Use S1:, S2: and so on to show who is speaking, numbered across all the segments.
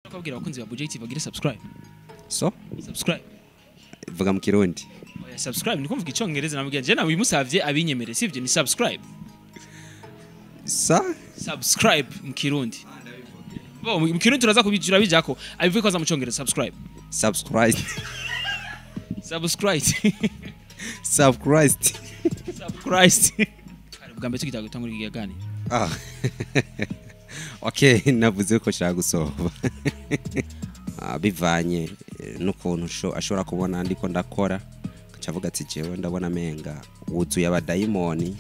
S1: Kubwira abakunzi ba Buja TV bagire subscribe.
S2: So
S1: Subscribe.
S2: Vuga mu Kirundi.
S1: Oya, subscribe niko mvuga Icongereza, namubwira je nawe bimusavye abinyemere, sivyo? Ni subscribe.
S2: Sa
S1: Subscribe mu Kirundi. Bo mu Kirundi turaza kubijura bijako, abivuye kwaza mu Congereza, subscribe.
S2: Subscribe.
S1: Subscribe.
S2: Subscribe.
S1: Subscribe. Kare bwa mbere tugitaga gutangura ikiganiro.
S2: Ah, okay, navuze ko nshaka gusoba. Ah, bivanye n'ukuntu ashobora kubona ndiko ndakora, acavuga ati jewe ndabona menga wuzuye abadayimoni.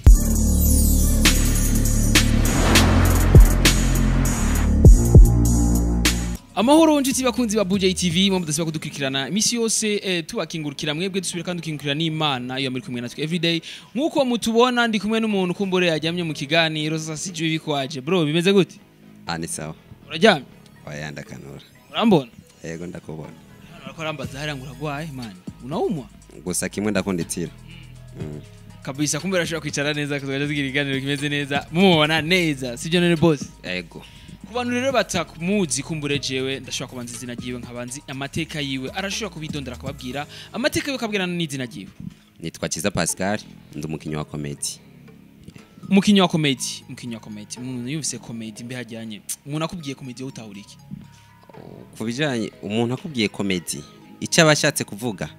S1: Amahoro nshuti bakunzi ba Buja TV, mwe mudasiba kudukurikirana imisi yose, tubakingurukira mwebwe, dusubira kandi dukingurukira n'Imana iyo muri kumwe natwe everyday. Nkuko mutubona, ndi kumwe n'umuntu kumbure yajyamye mu kiganiro. Sasa sijui bikwaje, bro, bimeze gute?
S2: Ah, ni sawa.
S1: Uraryamye?
S2: Oya, ndakanura.
S1: Urambona?
S2: Yego, ndakubona.
S1: Hano bariko barambaza hariya ngo uragwaye, man, unaumwa?
S2: Gusa kimwe ndakunda itira.
S1: Kabisa, kumbe urashobora kwicara neza tukaja tugira ikiganiro kimeze neza, mumubona neza, sibyo none, boss?
S2: Yego.
S1: Ku bantu rero batamuzi, kumbure jewe ndashobora kubanza izina ryiwe, nkabanzi amateka yiwe, arashobora kubidondera akababwira amateka yiwe, akabwira n'izina ryiwe.
S2: Nitwa Kiza Pascal, ndi umukinyi wa comedy.
S1: Umukinyi wa comedy, umukinyi wa comedy. Umuntu yumvise comedy, mbe hajyanye umuntu akubwiye comedy wowe utahura iki?
S2: Ku bijanye umuntu akubwiye comedy, icyo aba ashatse kuvuga?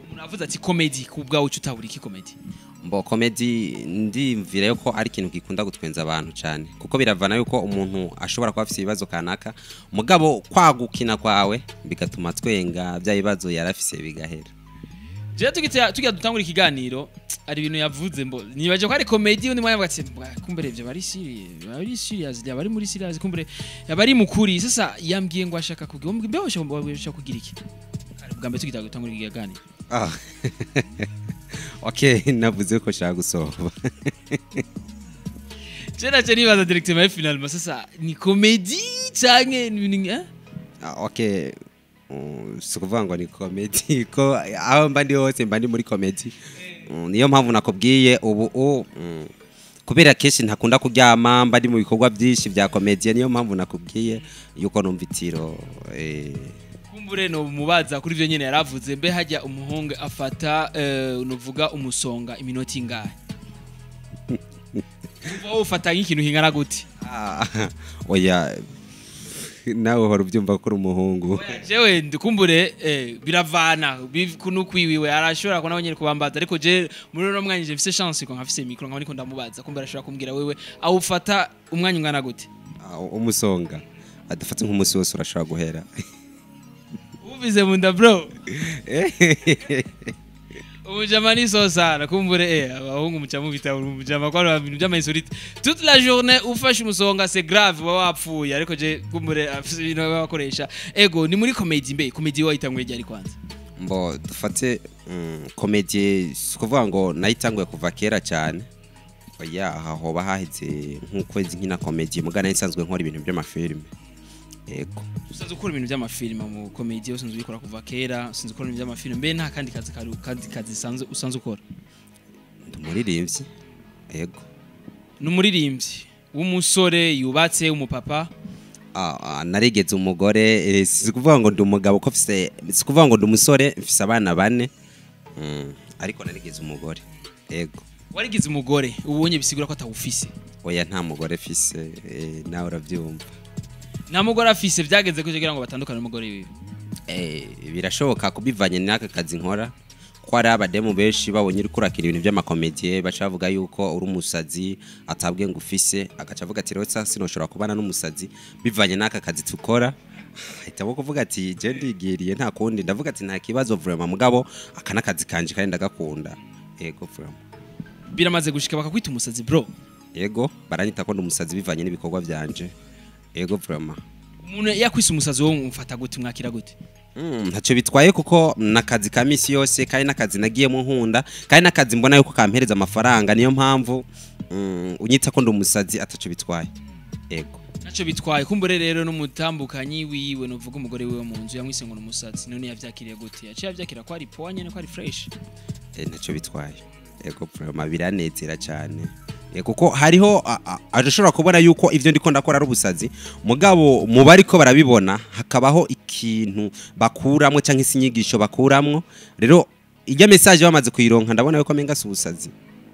S1: Umuntu avuze ati comedy, ku bwawe uca utahura iki comedy?
S2: Mbo comedy ndimvira yuko ari ikintu gikunda gutwenza abantu cyane, kuko biravana yuko umuntu ashobora kuba afise ibibazo kanaka, mugabo kwagukina kwawe bigatuma twenga, bya bibazo yarafise bigahera.
S1: Jewe tugira dutangura ikiganiro, ari ibintu yavuze mbo nibaje ko ari comedy, undi mwanya avuga ati: "Mbwa, kumbere ivyo bari serious, bari serious, bari muri serious, kumbere yabari mukuri." Sasa yambwiye ngo ashaka kugira, mbe ushaka kugira iki? Kare bwa mbere tugira dutangura ikiganiro.
S2: Ah, okay, navuze ko nshaka gusoba.
S1: Je nace nibaza directement, finalement sasa ni comedy canke ni ibintu, eh?
S2: Ah, okay. Si ukuvuga ngo ni comedy, ko aho mba ndi hose mba ndi muri comedy. Niyo mpamvu nakubwiye ubu kubera kenshi ntakunda kuryama, mba ndi mu bikorwa byinshi bya comedy, niyo mpamvu nakubwiye yuko numva itiro.
S1: Kumbure no mubaza kuri ivyo nyene yaravuze, mbe hajya umuhungu afata nuvuga umusonga iminota ingahe? Umva wowe ufata nk'ikintu kingana gute?
S2: Ah, oya, nawe uhora ubyumva ko uri umuhungu.
S1: Jewe ndikumbure biravana kunukwiwiwe, arashobora ko nawe nyene kubambaza, ariko je muri uno mwanya je mfise chance ko nkafise micro, nkaba niko ndamubaza, kumbure arashobora kumbwira wewe awufata umwanya ungana gute.
S2: Ah, umusonga adafata nk'umunsi wose urashobora guhera.
S1: Ubize munda, bro, umujama ni so sana. Kumbure abahungu muca mubita umujama ko ari ibintu by'amayisolite toute la journée, ufashe umusonga, c'est grave, waba wapfuye. Ariko je kumbure afise ibintu baba bakoresha. Ego, ni muri comedy. Mbe comedy wayitanguye ryari kwanza?
S2: Mbo dufate comedy, si ukuvuga ngo nayitanguye kuva kera cyane, oya, aha hoba haheze nk'ukwezi nkina comedy, muga nari nsanzwe nkora ibintu by'amafilime, yego.
S1: Usanzwe ukora ibintu by'amafilime mu comedy, usanzwe ubikora kuva kera, usanzwe ukora ibintu by'amafilime. Mbe nta kandi kazi kandi kazi usanzwe ukora?
S2: Ndi umuririmbyi, yego.
S1: Ni umuririmbyi w'umusore yubatse, w'umupapa?
S2: Ah, ah, narigeze umugore, si ukuvuga ngo ndi umugabo ko mfise, si ukuvuga ngo ndi umusore, mfise abana bane, ariko narigeze umugore, yego.
S1: Warigize umugore, ubonye bisigura ko atawufise?
S2: Oya, nta mugore mfise, nawe urabyumva.
S1: Nta mugore afise. Byageze ko kugira ngo batandukane n'umugore wiwe?
S2: Birashoboka kubivanye n'aka kazi nkora, ko hari abademu benshi babonye uri kurakira ibintu by'amakomediye, baca bavuga yuko uri umusazi, atabwe ngo ufise, agaca avuga ati rero sasa sinoshobora kubana n'umusazi bivanye n'aka kazi tukora, ahitamo kuvuga ati je ndigiriye, nta kundi. Ndavuga ati nta kibazo vraiment, mugabo aka n'akazi kanje kandi ndagakunda, yego, vraiment.
S1: Biramaze gushika bakakwita umusazi, bro?
S2: Yego, baranyita ko ndi umusazi bivanye n'ibikorwa byanje, yego, vraiment.
S1: Umuntu yakwise umusazi, wowe umufata gute, mwakira gute?
S2: Ntacyo bitwaye, kuko nakazi ka misi yose, kandi nakazi nagiyemo nkunda, kandi nakazi mbona yuko kampereza amafaranga, niyo mpamvu unyita ko ndi umusazi ataco bitwaye, yego.
S1: Ntacyo bitwaye. Kumbure rero n'umutambukanyi wiwe, nuvuga umugore wiwe mu nzu, yamwise ngo ni umusazi, none yavyakiriye gute? Yaciye avyakira ko ari poa nyene, ko ari fresh?
S2: Ntacyo bitwaye, yego, vraiment biranezera cyane. Kuko hariho ashobora kubona yuko ivyo ndiko ndakora ari ubusazi, mugabo mu bariko barabibona hakabaho ikintu bakuramwo canke isinyigisho bakuramwo. Rero ijya message bamaze kuyironka, ndabona yuko amenga si ubusazi.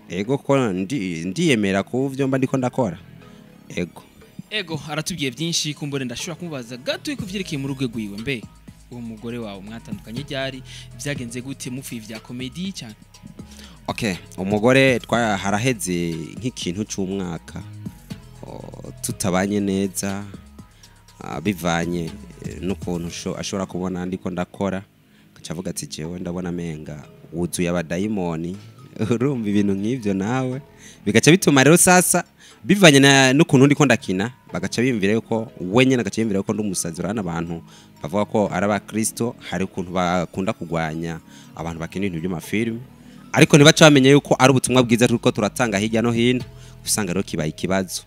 S2: Ego, ko ndiyemera ku vyo mba ndiko ndakora. Ego.
S1: Ego, aratubwiye byinshi. Kumbure ndashobora kumubaza gato ko vyerekeye mu rugo rwiwe. Mbe uwo mugore wawe mwatandukanye ryari? Byagenze gute? Mupfuye vya comedy cyane?
S2: Okay, umugore twa haraheze nk'ikintu c'umwaka tutabanye neza, bivanye n'ukuntu ashobora kubona ndiko ndakora, agaca avuga ati: "Jewe ndabona menga wuzuye abadayimoni." Urumva ibintu nk'ivyo nawe bigaca bituma rero sasa bivanye n'ukuntu ndiko ndakina, bagaca biyumvira yuko we nyene agaca yiyumvira yuko ndi umusazi. Urabona abantu bavuga ko ari abakristo, hari ukuntu bakunda kugwanya abantu bakina ibintu by'amafilime, ariko ntibaca bamenye yuko ari ubutumwa bwiza turiko turatanga hirya no hino. Usanga rero kibaye ikibazo,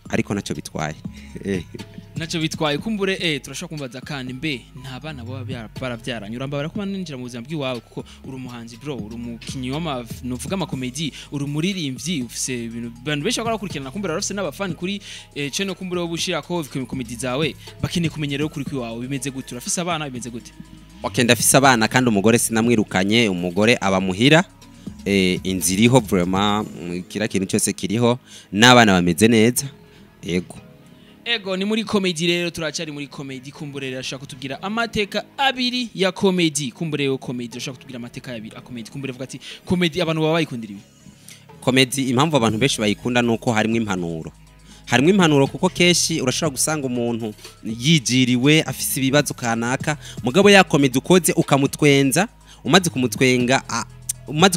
S2: ariko nacyo bitwaye.
S1: Nacyo bitwaye. Kumbure turashobora kumubaza kandi, mbe nta bana baba barabyaranye? Urambabara kuba ninjira mu buzima bw'iwawe, kuko uri umuhanzi bro, uri umukinyi w'ama nuvuga amakomedi, uri umuririmbyi, ufise ibintu abantu benshi bakora bakurikirana. Kumbure barafise n'abafani kuri channel, kumbure wo bushirako komedi zawe, bakeneye kumenya rero kuri kwiwawe bimeze gute. Urafise abana? Bimeze gute?
S2: Okay, ndafise abana kandi umugore sinamwirukanye, umugore aba muhira. Inzu iriho vraiment, kira kintu cyose kiriho, n'abana bameze neza. Yego.
S1: Ego, ni muri comedy rero, turacari muri comedy. Kumbure rero ashaka kutubwira amateka abiri ya comedy. Kumbure yo comedy, ashaka kutubwira amateka abiri a comedy. Kumbure vuga ati comedy abantu baba bayikundira ibi.
S2: Comedy, impamvu abantu benshi bayikunda nuko harimo impanuro. Harimo impanuro kuko kenshi urashobora gusanga umuntu yijiriwe, afise ibibazo kanaka, mugabo ya comedy ukoze ukamutwenza, umaze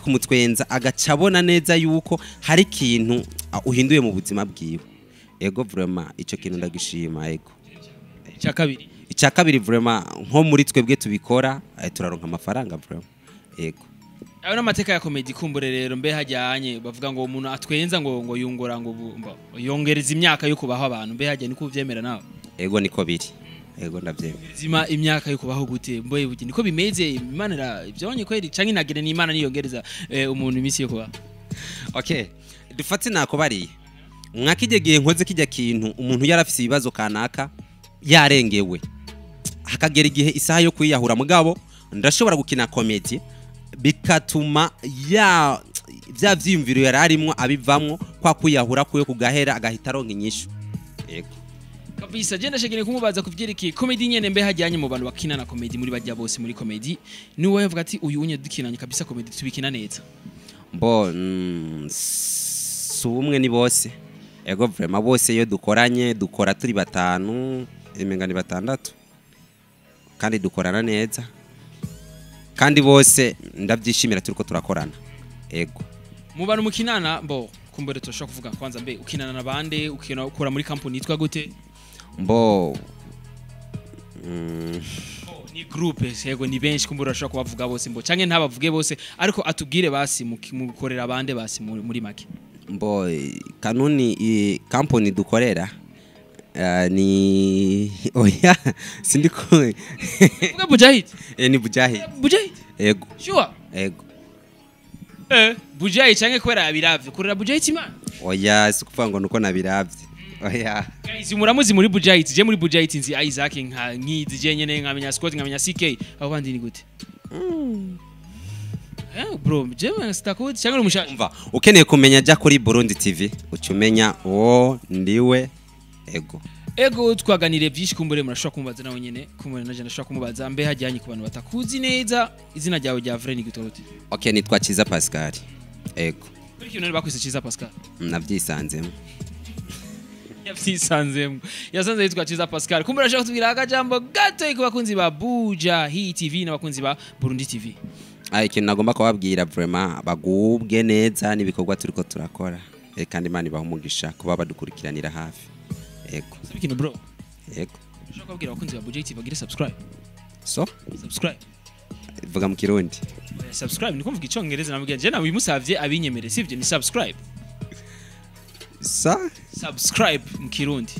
S2: kumutwenza agaca abona neza yuko hari ikintu uhinduye mu buzima bwiwe. Ego, vraiment ico kintu ndagishima. Ego.
S1: Icya kabiri?
S2: Icya kabiri, vraiment nko muri twebwe tubikora, turaronka amafaranga vraiment. Ego.
S1: Ayo n'amateka ya comedy. Kumbure rero mbe hajyanye bavuga ngo umuntu atwenza ngo yungura ngo yongereza imyaka yo kubaho abantu. Mbe hajya niko uvyemera nawe?
S2: Ego, niko biri. Ego, ndavyemera.
S1: Zima imyaka yo kubaho gute? Mbe bugi niko bimeze? Imana ivyonye kweri canke inagire ni Imana niyongereza umuntu iminsi yo kubaho?
S2: Okay, dufate nakobariye mwakijye gihe nkoze kijya kintu, umuntu yarafise ibibazo kanaka, yarengewe, hakagera igihe isaha yo kwiyahura, mugabo ndashobora gukina comedy bikatuma ya bya vyiyumviro yari arimwo abivamwo, kwa kwiyahura kuyo kugahera, agahita aronka inyishu. Yego.
S1: Kabisa, je ndashegene kumubaza kuvyerekeye comedy nyene. Mbe hajyanye mu bantu bakina na comedy, muri bajya bose muri comedy, ni wowe uvuga ati uyu unye dukinanye kabisa comedy tubikina neza?
S2: Mbo si umwe, ni bose. Ego, vraiment bose iyo dukoranye, dukora turi batanu, imenga ni batandatu, kandi dukorana neza, kandi bose ndabyishimira turiko turakorana. Ego.
S1: Mu bantu mukinana, mbo kumbere turashobora kuvuga kwanza, mbe ukinana na bande? Ukina ukora muri company yitwa gute?
S2: Mbo
S1: Ni groupe, yego, ni benshi. Kumbura urashobora kubavuga bose, mbo canke ntabavuge bose, ariko atubwire basi mukorera bande basi muri make.
S2: Mbo kanuni company dukorera ni oya, sindiko.
S1: Vuga Bujahid.
S2: Ni Bujahid.
S1: Bujahid?
S2: Ego.
S1: Sure?
S2: Ego.
S1: Bujahid canke kubera yabiravye kurera Bujahid Imana?
S2: Oya, si kuvuga ngo nuko nabiravye, oya.
S1: Guys, muramuzi muri Bujahid? Je muri Bujahid nzi Isaac, nka nkizi je nyene, nkamenya Scott, nkamenya CK. Abo bandi ni gute? Bro, je sitakuzi cyangwa uri
S2: Umva, ukeneye kumenya jya kuri Burundi TV uca umenya uwo ndiwe. Ego.
S1: Ego, twaganiriye byinshi. Kumbure murashobora kumubaza nawe nyene, kumbure naje ndashobora kumubaza. Mbe hajyanye ku bantu batakuzi neza, izina ryawe rya vrai ni gute gute?
S2: Okay, nitwa Ciza Pascal. Ego.
S1: Kuri kintu bakwise Ciza Pascal?
S2: Navyisanzemo.
S1: Yavyisanzemo, yasanze yitwa Ciza Pascal. Kumbure urashobora kutubwira akajambo gato ku bakunzi ba Buja Hi TV n'abakunzi ba Burundi TV?
S2: Ah, ikintu nagomba kubabwira vraiment, bagubwe neza n'ibikorwa turiko turakora. Kandi Imana ibaha umugisha kuba badukurikiranira hafi. Ego.
S1: Sabe ikintu bro?
S2: Ego.
S1: Ushobora kubabwira abakunzi ba Buja Hi TV bagire subscribe?
S2: So
S1: Subscribe.
S2: Vuga mu Kirundi.
S1: Oya, subscribe niko mvuga Icongereza. Namubwira je nawe bimusavye abinyemere, sivyo? Ni subscribe.
S2: Sa
S1: Subscribe mu Kirundi.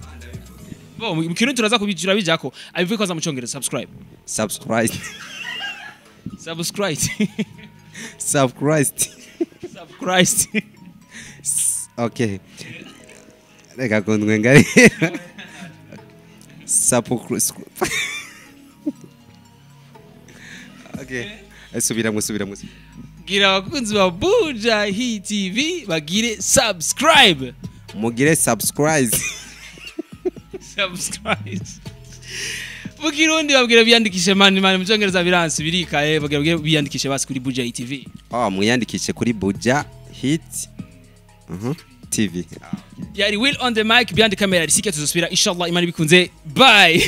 S1: Bo mu Kirundi turaza kubijura bijako abivuye kwanza mu Congereza, subscribe.
S2: Subscribe.
S1: Subscribe.
S2: Subscribe.
S1: Subscribe.
S2: Okay, reka kundwenga rero. Okay, subiramwo, subiramwo.
S1: Gira abakunzi ba Buja Hit TV bagire subscribe.
S2: Mugire subscribe.
S1: Subscribe mu Kirundi, babwire biyandikishe. Mani mani, mu Cyongereza biransi birikaye. Babwire biyandikishe basi kuri Buja Hit TV.
S2: Oh, mwiyandikishe kuri Buja Hit TV.
S1: Yari Will on the mic, behind the camera Risike. Tuzosubira inshallah, Imana ibikunze. Bye.